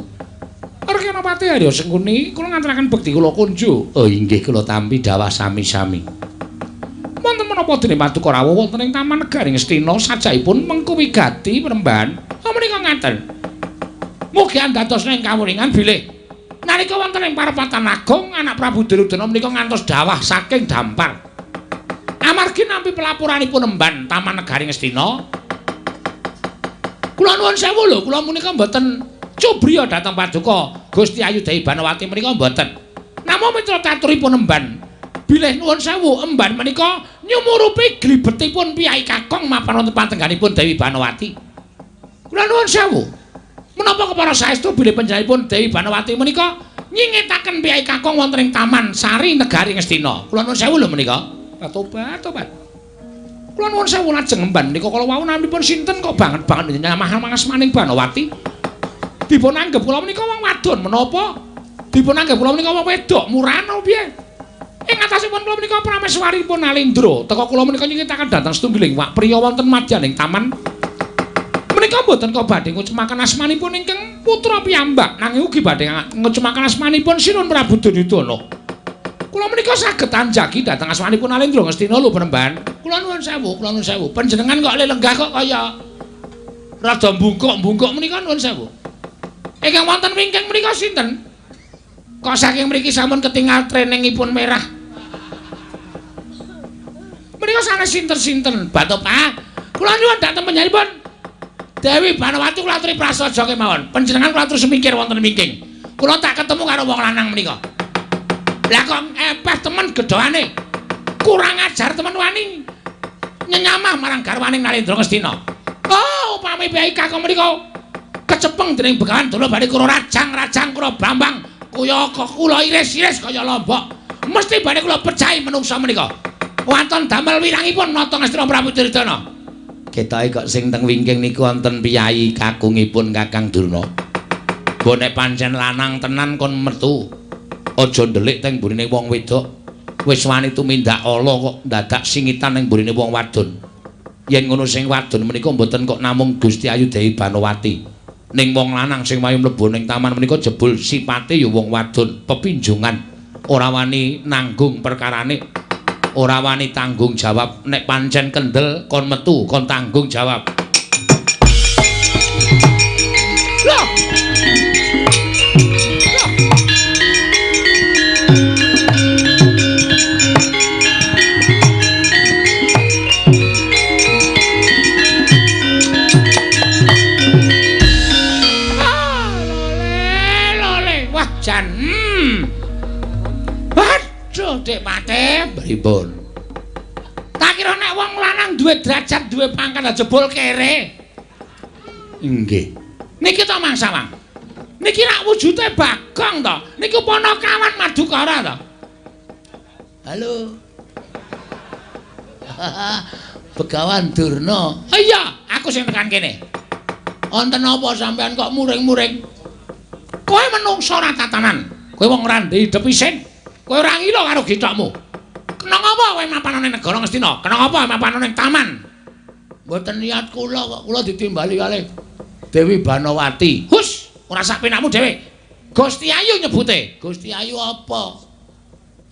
Rekanapati Arya Sengkuni kula ngaturaken bekti kula kunjuk. Oh inggih kula tampi dawah sami-sami. Wonten menapa dene paduka rawuh wonten ing Taman Negari Ngastina sajaipun mengku wigati panembahan. Oh menika ngaten. Mugi andados ing kawuningan bilih nalika wonten ing parepatan agung anak Prabu Duryudana menika ngantos dawah saking dampar. Amargi nampi pelaporanipun emban Taman Negari Ngastina. Kula nuwun sewu lho, kula menika mboten cubriya dhateng paduka Gusti Ayu Dewi Banowati menika mboten. Namung mitra taturipun emban bilih nuwun sewu emban menika nyumurupi glibetipun piyai kakung mapan wonten patengganipun Dewi Banowati. Kula nuwun sewu. Menapa kepara saestu bilih panjenenganipun Dewi Banowati menika nyingetaken piyai kakung wonten ing Taman Sari Negari Ngastina. Kula nuwun sewu lho menika. Tobat, tobat. Kula nuwun sewu lajeng emban menika kala wau namipun sinten kok banget-banget nyamah mangasmaning Banowati. Dipun anggep kula menika wong wadon menapa? Dipun anggep kula menika wong wedok murahan apa piye? Ing atasipun kula menika prameswaripun Nalindra. Teka kula menika nyingetaken dhateng setunggiling wak priya wonten madyaning taman. Menika mboten kok badhe ngucemaken asmanipun ingkang putra piyambak nanging ugi badhe ngucemaken asmanipun Sinun Prabu Duryudana. Kula menika saged anjagi dhateng asmanipun Nalindra Ngastina lho panembahan. Kula nuwun sewu, kula nuwun sewu. Panjenengan kok lenggah kok kaya rada mbungkuk-mbungkuk menika nuwun sewu. Ingkang wonten wingking menika sinten? Kok saking mriki sampun ketingal treningipun merah. Menika sanes sinten-sinten, Batopa. Kula nyuwun dhateng panjenenganipun Dewi Banowati kula aturi prasaja kemawon. Panjenengan kula aturi semingkir wonten wingking. Kula tak ketemu karo wong lanang menika. Lah kok epeh temen gedhoane. Kurang ajar temen wani nyenyamah marang garwaning Nalindra Ngastina. Oh, upami piyai kakung menika kecepeng dening Begawan Durna badhe kula rajang-rajang kula brambang kaya kula iris-iris kaya lombok. Mesti badhe kula pecahi menungsa menika. Wonten damel wirangipun nata Ngastina Prabu Duryudana. Ketoke kok sing teng wingking niku wonten piyayi kakungipun Kakang Durna. Mbok nek pancen lanang tenan kon metu. Aja ndelik teng mburine wong wedok. Wis wani tumindak ala kok dadak singitan ning mburine wong wadon. Yen ngono sing wadon menika mboten kok namung Gusti Ayu Dewi Banowati. Ning wong lanang sing wayu mlebu ning taman menika jebul sipate ya wong wadon, pepinjungan, ora wani nanggung perkarane. Ora wani tanggung jawab. Nek pancen kendel kon metu kon tanggung jawab. Loh. Loh. Ah, lole lole. Wah jan. Aduh, Dik Pate, pripun? Tak kira nek wong lanang duwe derajat, duwe pangkat jebul kere. Inggih. Niki to Mang Sawang. Niki rak wujude Bagong to. Niku ponokawan Madukara to. Halo. Begawan Durna. Oh iya, aku sing tekan kene. Wonten apa sampean kok muring-muring? Kowe menungso ora tatanan. Kowe wong ora ndek isin. Kowe ora ngila karo githokmu. Kena ngapa kowe mapan ning negara Ngastina? Kena ngapa mapan ning taman? Mboten niat kula kok, kula ditimbali kalih Dewi Banowati. Hus, ora sak penakmu dhewe. Gusti Ayu nyebute. Gusti Ayu apa?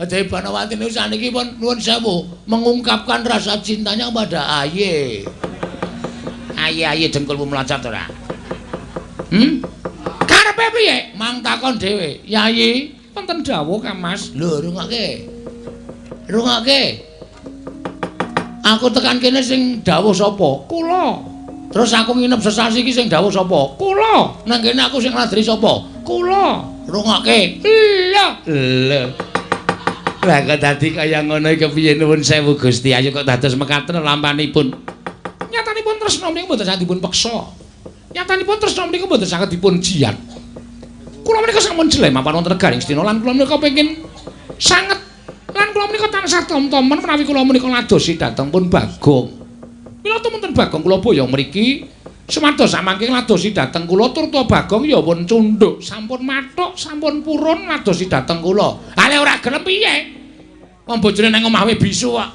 Dewi Banowati niku saniki pun nuwun sewu mengungkapkan rasa cintanya pada Aye. Aye-aye dengkulmu mlocot ora? Karepe piye? Mang takon dhewe. Yayi, wonten dawuh Kang Mas. Lho, rungake. Rungake. Aku tekan kene sing dawuh sapa? Kula. Terus aku nginep sesasi iki sing dawuh sapa? Kula. Nang kene aku sing ngladri sapa? Kula. Rungokke. Lho. Lho. Lah kok dadi kaya ngono iki kepiye nuwun sewu Gusti Ayu kok dados mekaten lampanipun. Nyatanipun tresna menika mboten saged dipun peksa. Nyatanipun tresna menika mboten saged dipun jiat. Kula menika sampun jeleh mapan wonten negaring Astina lan kula menika pengin sanget lan kula menika tansah tom-tomen menawi kula menika ladosi dhateng pun Bagong. Mila tumunten Bagong kula boyong mriki sumados samangke ladosi dhateng kula turta Bagong ya pun cundhuk, sampun mathuk, sampun purun ladosi dhateng kula. Ale ora gelem piye? Wong bojone nang omah wae bisu kok.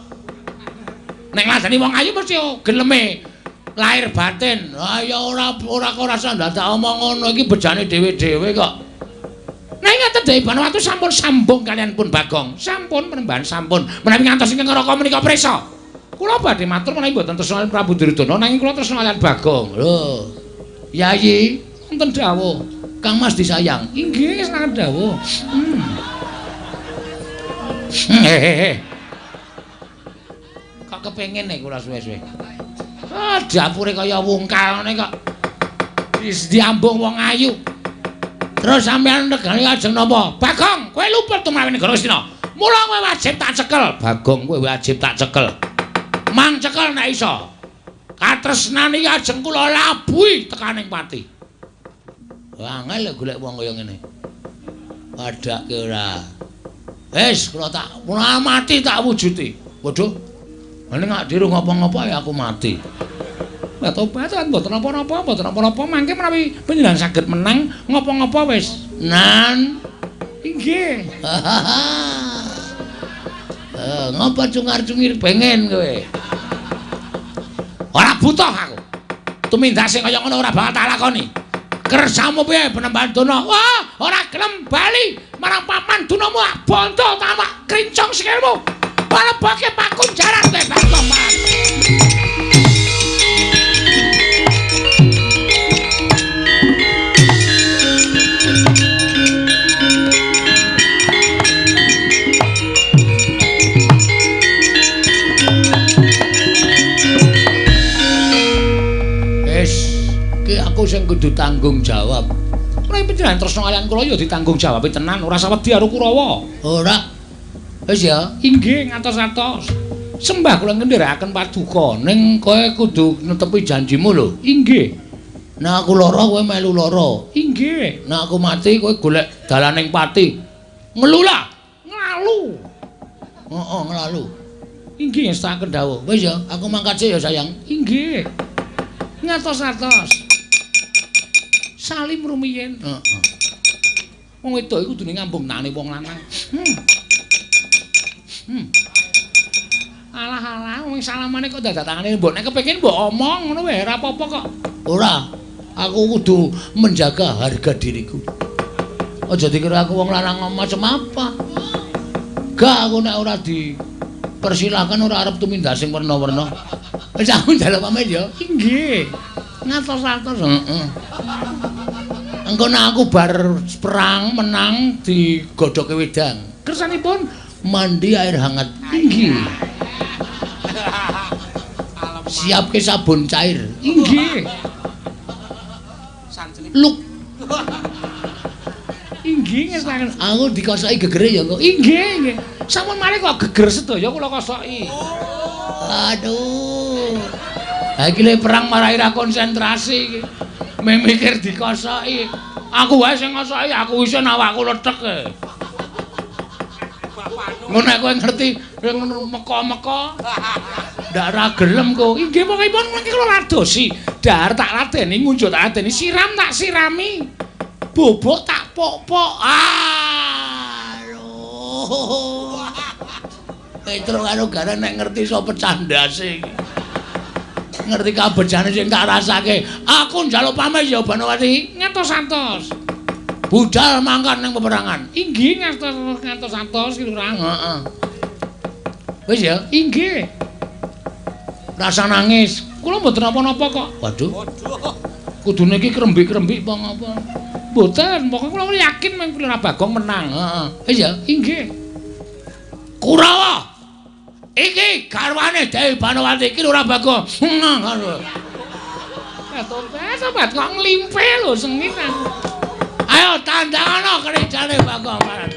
Nek ngladeni wong ayu mesti geleme lahir batin. Ah ya ora ora kok rasa ndadak omong ngono iki bejane dhewe-dhewe kok. Nah ngaten Dewi Banowati sampun sambung kalian pun Bagong. Sampun penembahan sampun. Menawi ngantos ingkang neraka menika prisa. Kula badhe matur menawi mboten tresna kaliyan Prabu Duryudana nanging kula tresna kaliyan Bagong. Lho. Yayi, wonten dawuh. Kang Mas disayang. Inggih, sanget dawuh. Hehehe. Kok kepengin nek kula suwe-suwe. Ah, dapure kaya wungkal ngene kok. Wis diambung wong ayu. Terus sampeyan regane ajeng napa? Bagong, kowe luput tumrap negara Astina. Mula kowe wajib tak cekel. Bagong, kowe wajib tak cekel. Mang cekel nek iso. Katresnan iki ajeng kula labuhi tekaning pati. Angel golek wong kaya ngene. Padake ora. Wis kula tak mati tak wujudi. Waduh. Nek gak diru ngopo-ngopo ya aku mati. Lah tobat mboten napa-napa, mboten napa-napa mangke menawi panjenengan saged menang ngopo-ngopo wis. Nan. Inggih. Ngopo cungar-cungir pengen kowe? Ora butuh aku. Tumindak sing kaya ngono ora bakal tak lakoni. Kersamu piye penembahan Dana? Wah, ora gelem bali marang paman dunamu bondo tamak krincong sikilmu. Palebake pakunjaran kowe Bagong. Aku sing kudu tanggung jawab. Menawi panjenengan tresna kaliyan kula ya ditanggung jawabe tenan, ora usah wedi karo Kurawa. Ora. Wis ya. Inggih, ngatos-atos. Sembah kula ngendherekaken paduka, ning kowe kudu netepi janjimu lho. Inggih. Nek aku lara kowe melu lara. Inggih. Nek aku mati kowe golek dalaning pati. Ngelula. Nglalu. Heeh, nglalu. Inggih, ngestakaken dawuh. Wis ya, aku mangkat sik ya, sayang. Inggih. Ngatos-atos. Salim rumiyin. Heeh. Wong wedok iku kudune ngambung tangane wong lanang. Alah-alah wong salamane kok dadak tangane mbok nek kepengin mbok omong ngono wae ora apa-apa kok. Ora. Aku kudu menjaga harga diriku. Aja dikira aku wong lanang macam apa. Gak aku nek ora dipersilahkan ora arep tumindak sing werna-werna. Wis aku njaluk pamit ya. Inggih. Ngatos-atos. Heeh. Engko nek aku bar perang menang digodhoke wedang. Kersanipun mandi air hangat. Inggih. Siapke sabun cair. Inggih. Luk. Inggih ngestakaken. Aku dikosoki gegere ya kok. Inggih, nggih. Sampun mari kok geger sedaya kula kosoki. Aduh. Ha iki le perang marai ra konsentrasi iki. Mikir dikosoki. Aku wae sing ngosoki, aku isin awakku lethek e. Ngono kowe ngerti meka-meka. Ndak ra gelem kok. Inggih pokokipun mangke kula ladosi. Dahar tak ladeni, ngunjuk tak ladeni, siram tak sirami. Bobok tak pok-pok. Aduh. Petro karo Gareng nek ngerti iso pecah ndase iki. Ngerti kabejane sing tak rasake. Aku njaluk pamit ya Banowati. Ngantos-antos. Budal mangkat ning peperangan. Inggih ngantos-antos ki Lurah. Heeh. Wis ya? Inggih. Rasa nangis. Kula mboten napa-napa kok. Waduh. Kudune iki krembik-krembik apa ngapa? Mboten, pokoke kula yakin mung Lurah Bagong menang. Heeh. Wis ya? Inggih. Kurawa. Iki garwane Dewi Banowati iki Lurah Bagong. Tobat, sobat kok nglimpe lho sengit aku. Ayo tandangana kerejane Bagong Barat.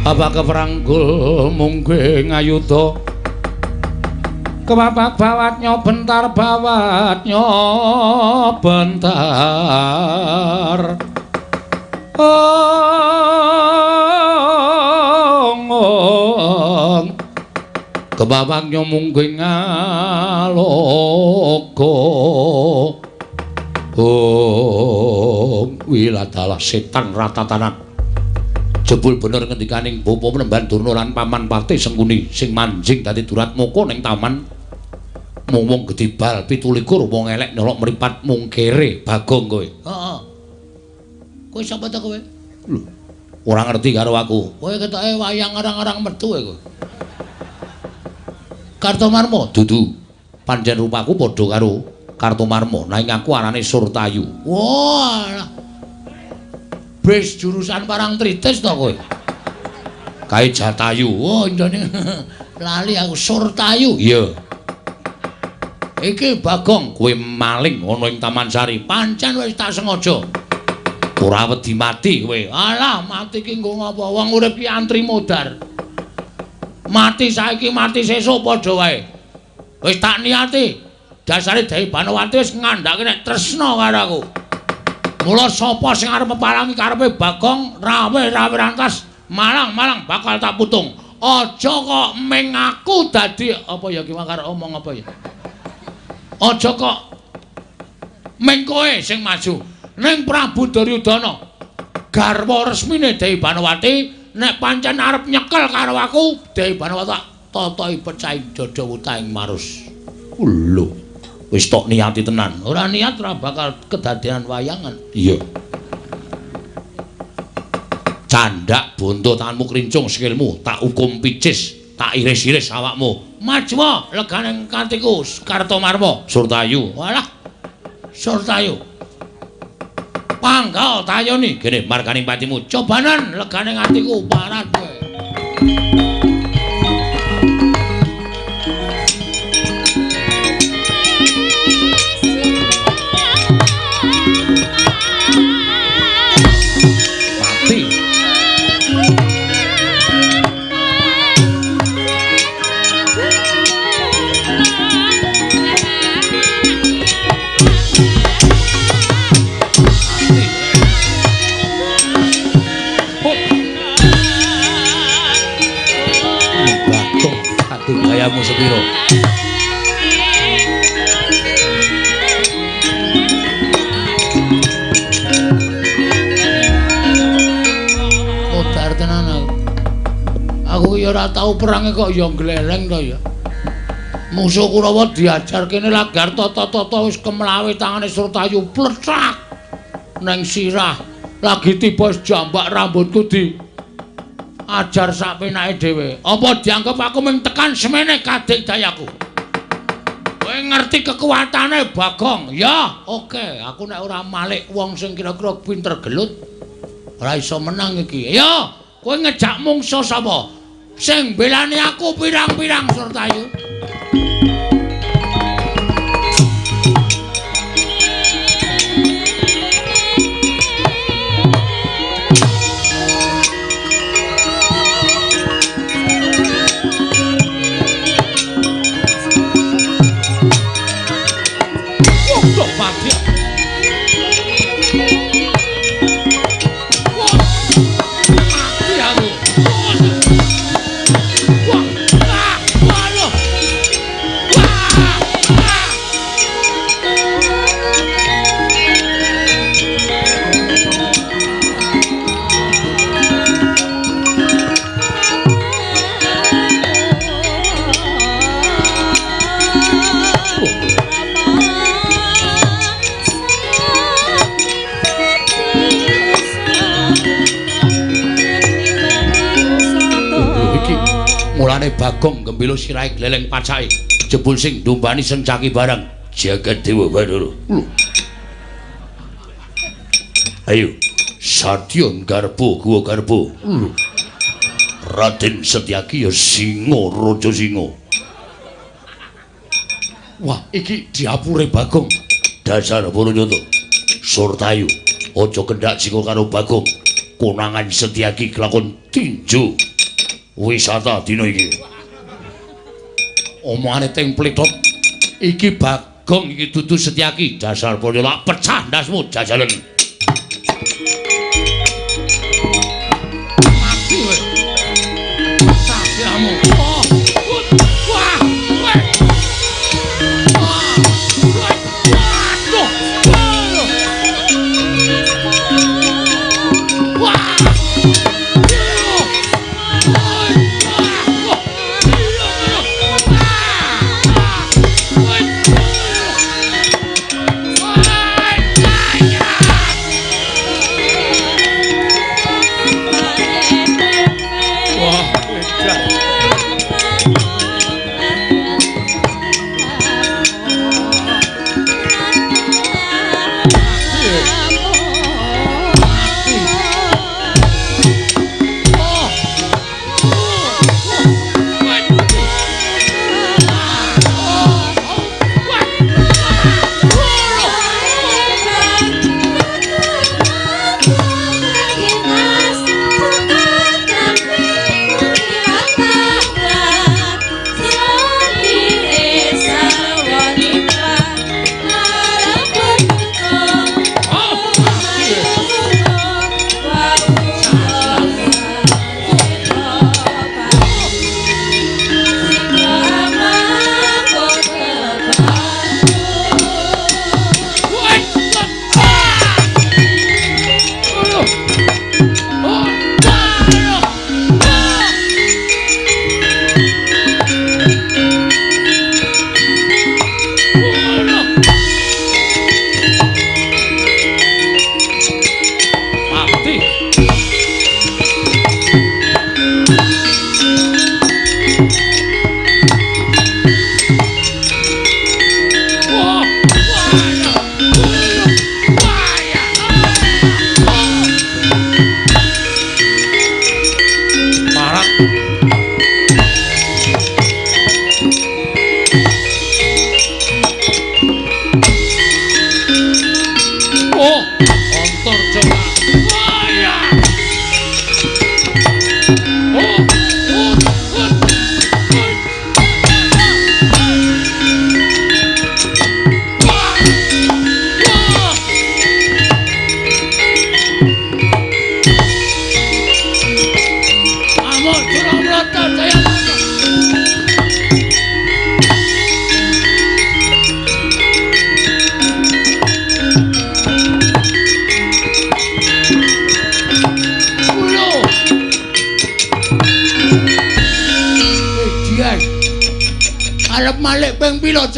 Apa keperanggul mungge ngayuda kepapak bawatnya bentar bawatnya bentar ong ong kepapaknya mungge ngaloka ong wiladalah setan ratatanan. Jebul bener ngendikaning bapa Penemban Durna lan paman Patih Sengkuni sing manjing dadi Duratmaka ning taman mung wong gedhe bal 27 wong elek nyolok mripat mung kere Bagong kowe. Heeh. Kowe sapa ta kowe? Lho, ora ngerti karo aku. Kowe ketoke wayang arang-arang metu kowe. Kartomarma dudu. Pancen rupaku padha karo Kartomarma, nanging aku arane Surtayu. Wah. Bis jurusan Parangtritis to kowe? Kae Jatayu. Oh, njane lali aku Surtayu. Iya. Iki Bagong, kowe maling ana ing Taman Sari. Pancen wis tak sengaja. Ora wedi mati kowe. Alah, mati ki nggo ngapa? Wong urip ki antri modar. Mati saiki mati sesuk padha wae. Wis tak niati. Dasare Dewi Banowati wis ngandhake nek tresna karo aku. Mula sapa sing arep pepalangi karepe Bagong rawe-rawe rantas malang-malang bakal tak putung. Aja kok ming aku dadi apa ya ki karo omong apa ya. Aja kok ming kowe sing maju. Ning Prabu Duryudana garwa resmine Dewi Banowati nek pancen arep nyekel karo aku Dewi Banowati tak totohi pecahing dada wutahing marus. Lho. Wis tok niati tenan. Ora niat ora bakal kedadean wayangan. Iya. Candak bonto tanganmu krincung sikilmu, tak hukum picis, tak iris-iris awakmu. Majwa legane katiku Kartomarma. Surtayu. Walah. Surtayu. Panggal tayoni gene marganing patimu. Cobanan legane atiku parat kowe. Gayamu sepiro? Modar tenan aku. Aku ya ora tau perange kok ya gleleng to ya. Musuh Kurawa diajar kene lagar tata-tata wis kemlawe tangane Surtayu plecak neng sirah. Lagi tiba jambak rambutku di ajar sak penake dhewe. Apa dianggep aku mung tekan semene kadik dayaku? Kowe ngerti kekuatane Bagong? Ya, oke. Aku nek ora malik wong sing kira-kira pinter gelut ora iso menang iki. Ya, kowe ngejak mungsuh sapa? Sing belani aku pirang-pirang Surtayu. Omongane Bagong gembilo sirahe gleleng pacake. Jebul sing ndumbani Sencaki barang Jagat Dewa Bathara. Lho. Ayo, Satya Garba Guwa Garba. Lho. Raden Setyaki ya Singa Raja Singa. Wah, iki diapure Bagong. Dasar Baranyata. Surtayu, aja kendhak singa karo Bagong. Konangan Setyaki kelakon tinju wisata dina iki. Omongane teng plethot. Iki Bagong iki dudu Setyaki. Dasar Baranyata, pecah ndasmu jajalen. Mati kowe. Sajamu. Oh. Wah. Wah. Waduh. Wah.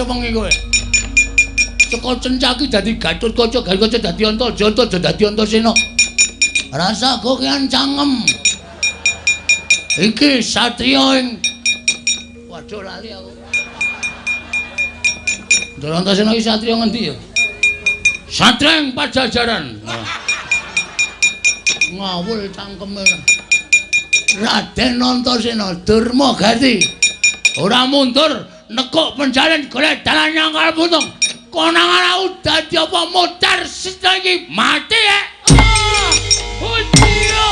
Wengi kowe. Saka Cencaki dadi Gatotkaca, Gatotkaca dadi Antaja, Antaja dadi Antasena. Rasa kokean cangkem. Iki satriya ing waduh lali aku. Ndara Antasena iki satriya ngendi ya? Satriya ing Pajajaran. Ngawul cangkeme. Raden Antasena Durma Gati. Ora mundur. Nekuk penjalin golek dalan nyangkal putung. Konangan aku dadi apa modar sedina iki mati ya. Oh iya.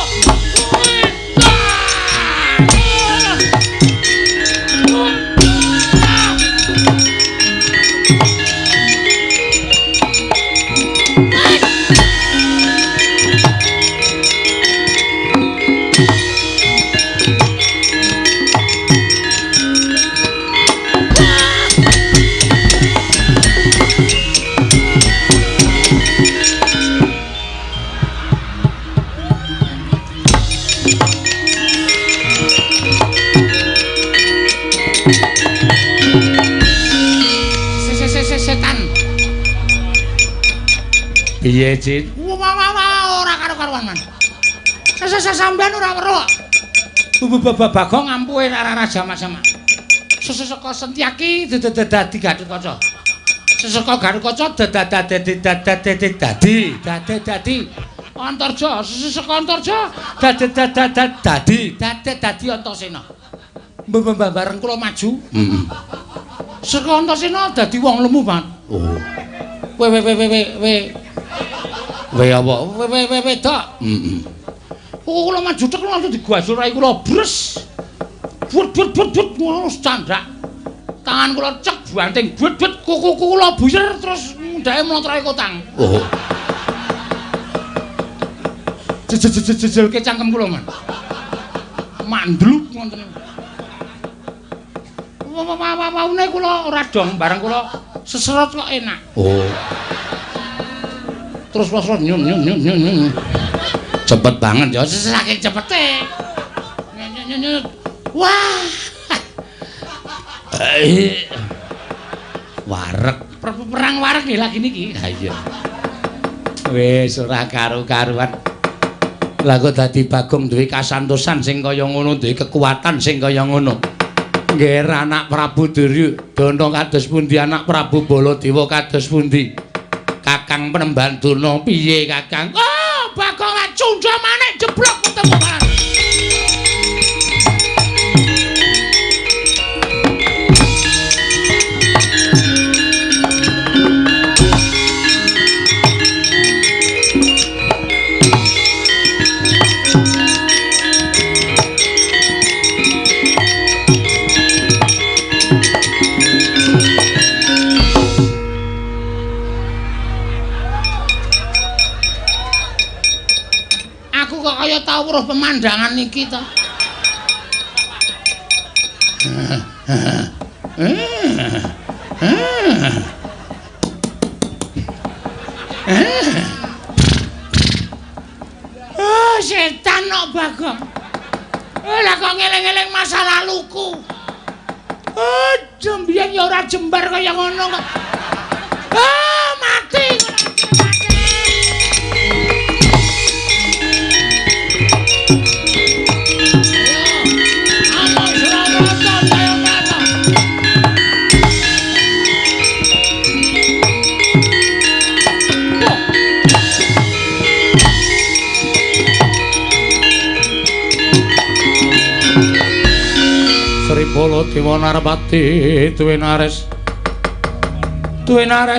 Piye, Cit? Wah, wah, wah, ora karo-karuan, Man. Sampeyan ora weruh. Bagong ampuhe ora jamak-jamak. Seseka Sentyaki dadi Gatotkaca. Seseka Gatotkaca dadi dadi dadi dadi Antarja, seseka Antarja dadi dadi dadi dadi Antasena. Bareng kula maju. Heeh. Seka Antasena dadi wong lemu banget. Oh. We we we we we. We apa? We we we wedok. Heeh. Kula maju tek langsung digwajul rai kula bres. But but but but ngono candhak. Tangan kula cek banting but but kuku kula buyer terus mundhake mlotroke kotang. Oh. Jejelke cangkem kula, Man. Mandluk ngoten. Waune kula ora dong bareng kula seserot kok enak. Oh. Terus terus nyun nyun nyun nyun. Cepet banget ya, saking cepete. Wah. Wareg, perang wareg nggih lagi niki. Ha iya. Wis ora karu-karuan. Lah kok dadi Bagong duwe kasantosan sing kaya ngono, duwe kekuatan sing kaya ngono. Nggih anak Prabu Duryudana kados pundi, anak Prabu Baladewa kados pundi? Kakang Penemban Durna piye, Kakang? Oh, Bagong lak cundha manik jeblok ketemu malah. Tau weruh pemandangan iki to. Oh, setan kok Bagong. Lah kok ngeling-eling masa laluku. Oh, mbiyen ya ora jembar kaya ngono kok. Ah, mati. Baladewa Narpati duwe nares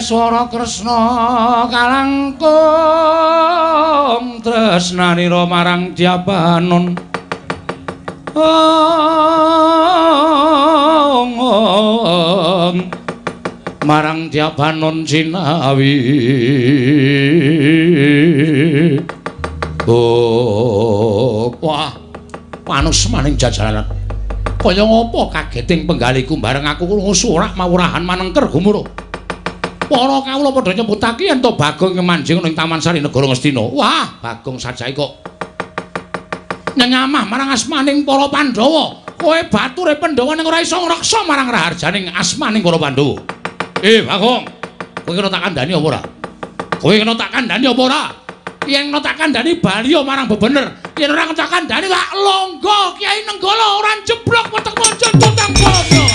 swara Kresna kalangkung tresnanira marang Dyabanon. Marang Dyabanon jinawi. Oh, wah, panus maning jajaran. Kaya ngopo kageting penggaliku bareng aku krungu surak mawurahan manengker gumuruh. Para kawula padha nyebutake yen to Bagong manjing ning Taman Sari Negara Ngastina. Wah, Bagong sajae kok nyenyamah marang asmaning para Pandhawa. Kowe bature Pandhawa ning ora iso ngreksa marang raharjaning asmaning para Pandhawa. Bagong, kowe kena tak kandhani apa ora? Kowe kena tak kandhani apa ora? Yen kena tak kandhani bali marang bebener. Yen ora tak kandhani lak longgo Kyai Nenggala ora jeblok wetek monjon tutang bondo.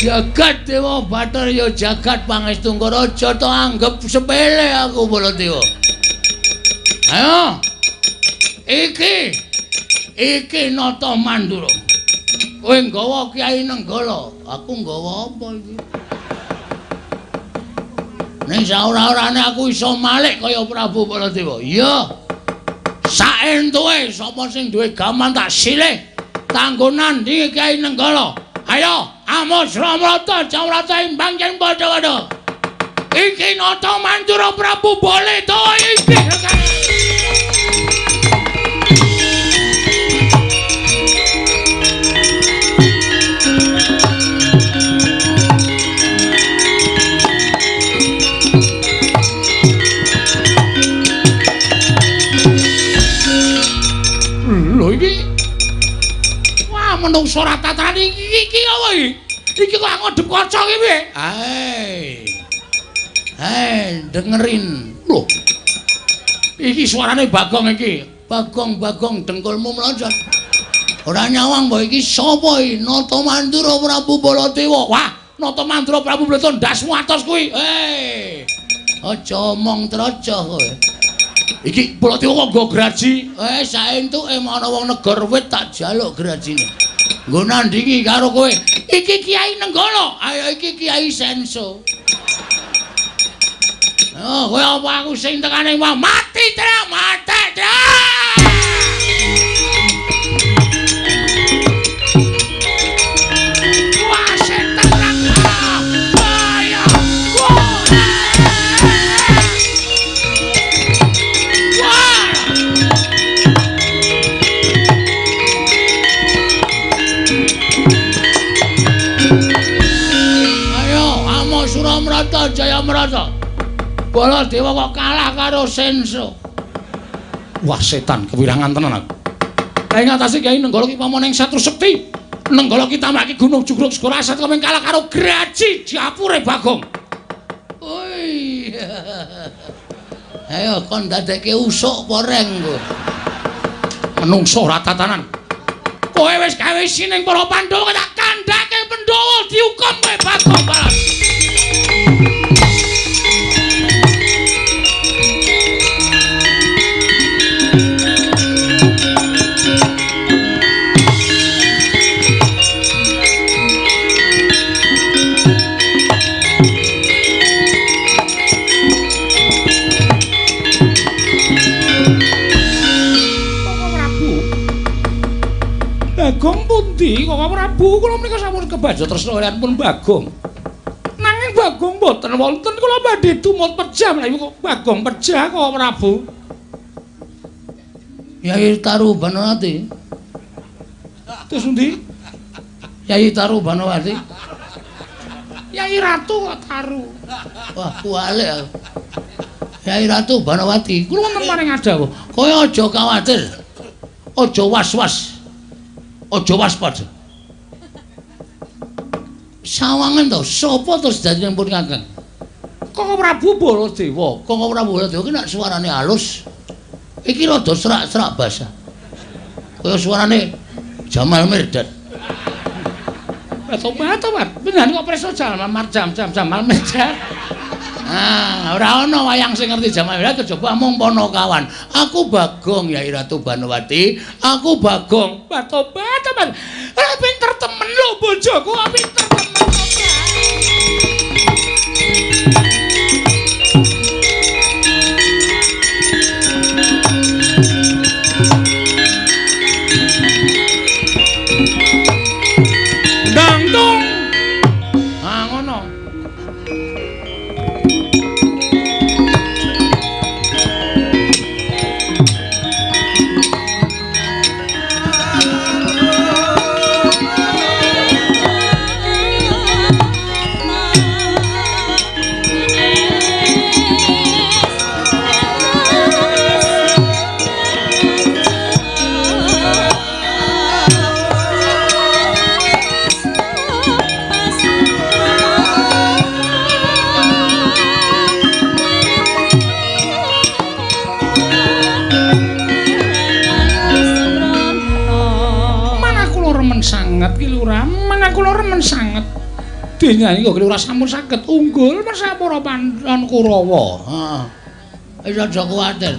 Jagat Dewa Bathara ya jagat pangestu aja to anggep sepele aku Baladewa. Ayo. Iki iki Nata Mandura. Kowe nggawa Kyai Nenggala, aku nggawa apa iki? Ning saora-orane aku iso malik kaya Prabu Baladewa. Iya. Saentuke sapa sing duwe gaman tak silih kanggo nandhingi Kyai Nenggala. Ayo, amos ramrata jamrata imbang yen padha-padha. Iki Nata Mandura Prabu Baladewa iki. menungso ora tataran iki iki apa iki? Iki kok ngodhep kaca iki piye? Hai. Hai, dengerin. Lho. Iki suarane Bagong iki. Bagong, Bagong, dengkulmu mlonjot. Ora nyawang mbok iki sapa iki? Nata Mandura Prabu Baladewa. Wah, Nata Mandura Prabu Baladewa ndasmu atos kuwi. Hei. Aja omong trocoh kowe. Iki Baladewa kok nggo graji. Saentuke ana wong negor wit tak jaluk grajine. Nggo nandingi karo kowe. Iki Kiai Nenggala. Ayo iki Kiai Senso. Oh, kowe apa aku sing tekane mau mati tra, mati tra. Wah, setan ra. Ayo. Wah. Ayo, amo Suramrata Jayamrata. Baladewa kok kalah karo Senso. Wah, setan kewirangan tenan aku. Lah ing atase Kyai Nenggala ki pamane ing Satru Sekti. Nenggala ki tambaki Gunung Jugruk Segara Asat kok kalah karo Graji Japure Bagong. Oi. Ayo kon dadekke usuk apa reng kowe. Menungso ora tatanan. Kowe wis gawe sining para Pandhawa tak kandhake Pandhawa dihukum kowe Bagong balas. Bagong pundi Koko Prabu? Kula menika sampun kebaca tresna kaliyan pun Bagong. Nanging Bagong mboten wonten, kula badhe tumut pejah menawi kok Bagong pejah Koko Prabu. Yai Taru Banowati. Terus pundi? Yai Taru Banowati. Yai Ratu kok Taru. Wah, kuwalik aku. Yai Ratu Banowati. Kula wonten paring adawu. Kowe aja kuwatir. Aja was-was. Aja waspada. Sawangan to, sapa to sejatine pun Kakang? Koko Prabu Baladewa. Koko Prabu Baladewa ki nek suarane halus. Iki rada serak-serak basah. Kaya suarane Jamal Mirdad. Tobat, tobat. Bener kok preso Jamal Marjam jam Jamal Mirdad. Ah, ora ana wayang sing ngerti Jamal Mirdad kejaba mung Ponokawan. Aku Bagong Yai Ratu Banowati, aku Bagong. Tobat, tobat. Ora pinter temen lho bojoku, pinter temen. Dangdung. Ah ngono. Sanget ki lurah, mangan kula remen sanget. Dene kok lurah sampun saged unggul mersah para Pandhawa Kurawa. Heeh. Wis aja kuwatir.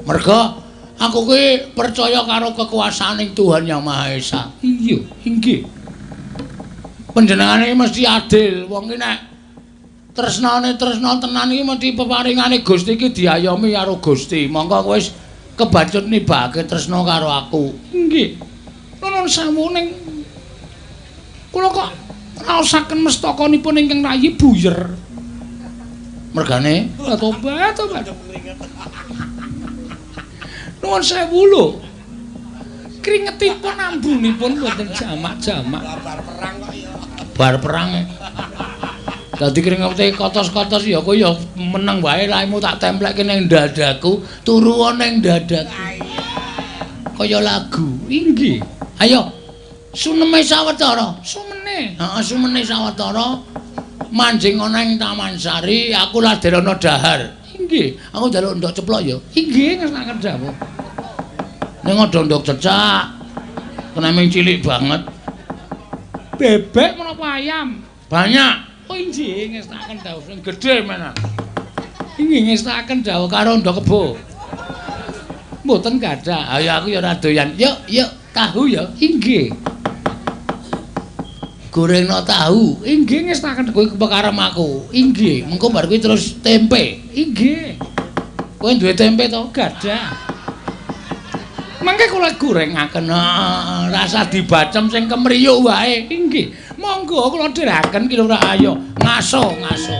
Merga aku ki percaya karo kekuasaaning Tuhan Yang Maha Esa. Iya, inggih. Panjenengane mesti adil. Wong ki nek tresnane tresna tenan iki mesti peparingane Gusti iki diayomi karo Gusti. Monggo kowe wis kebacut nibake tresna karo aku. Inggih. Nuwun sewu ning kula kok raosaken mestakanipun ingkang rayi buyer. Mergane? Tobat, tobat. Nuwun sewu lho. Kringetipun ambunipun mboten jamak-jamak. Bar perang kok ya. Bar perang. Dadi kringete kotos-kotos ya kowe ya meneng wae laimu tak templekke ning dadaku, turu ning dadaku. Kaya lagu. Inggih. Ayo, Suneme sawetara. Sumene. Heeh, sumene sawetara. Manjing ana ing Taman Sari, aku laderono dahar. Inggih. Aku njaluk ndok ceplok ya. Inggih, ngersakaken dawuh. Ning aja ndok cecak. Kena ming cilik banget. Bebek menapa ayam? Banyak. Oh inggih, ngersakaken dawuh sing gedhe menan. Inggih, ngersakaken dawuh karo ndok kebo. Mboten gadah. Ayo aku ya ora doyan. Yuk, yuk, tahu ya. Inggih. Gorengno tahu. Inggih, ngersakaken kowe kepekarem aku. Inggih. Mengko bar kuwi terus tempe. Inggih. Kowe duwe tempe to? Gadah. Mangke kula gorengaken. Rasa dibacem sing kemriyuk wae. Inggih. Monggo kula dheraken ki lho ayo. Ngaso, ngaso.